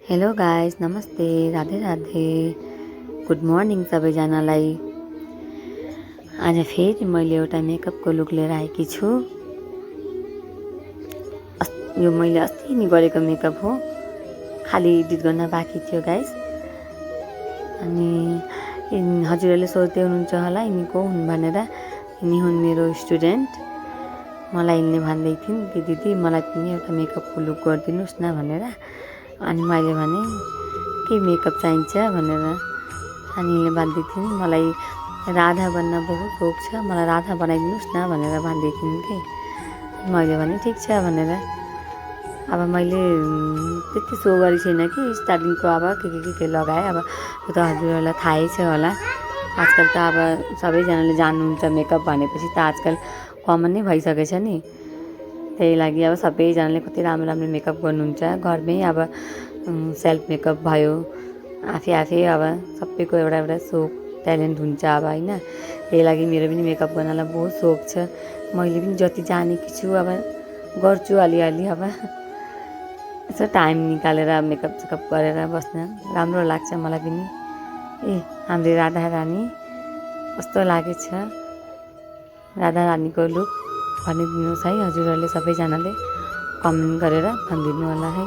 Hello guys, नमस्ते, Radhe Radhe, good morning सबैजनालाई। आज फेरि मैले एउटा मेकअपको लुक लिएर आएकी छु। यो मैले अस्ति नै गरेको मेकअप हो, खालि एडिट गर्न बाँकी थियो गाइस। अनि हजुरहरूले सोच्दै हुनुहुन्छ होला यिनी को हुन् भनेर। यिनी हुन् मेरो स्टुडेन्ट। मलाई यिनले भन्दै थिइन् कि दिदी मलाई पनि एउटा मेकअपको लुक गरिदिनुहोस् न भनेर। अनि मैले भने के मेकअप चाहिन्छ भनेर। अनि यिनले भन्दै थिइन् मलाई राधा बन्न बहुत शौक छ, मलाई राधा बनाइदिनुहोस् न भनेर भन्दै थिइन् कि। मैले भने ठिक छ भनेर। अब मैले त्यति सो गरी छैन कि स्टार्टिङको अब के लगाएँ। अब त्यो त हजुरहरूलाई थाहै छ होला। आजकल त अब सबैजनाले जान्नुहुन्छ मेकअप भनेपछि त आजकल कमन नै भइसकेछ नि। त्यही लागि अब सबैजनाले कति राम्रो राम्रो मेकअप गर्नुहुन्छ घरमै। अब सेल्फ मेकअप भयो, आफै अब सबैको एउटा एउटा सोक ट्यालेन्ट हुन्छ अब होइन। त्यही लागि मेरो पनि मेकअप गर्नलाई बहुत सोख छ। मैले पनि जति जानेकी छु अब गर्छु अलिअलि। अब यसो टाइम निकालेर मेकअप सेकअप गरेर बस्न राम्रो लाग्छ मलाई पनि। हाम्रो राधा रानी कस्तो लागेछ, राधा रानीको लुक भनिदिनुहोस् है हजुरहरूले सबैजनाले कमेन्ट गरेर भनिदिनु होला है।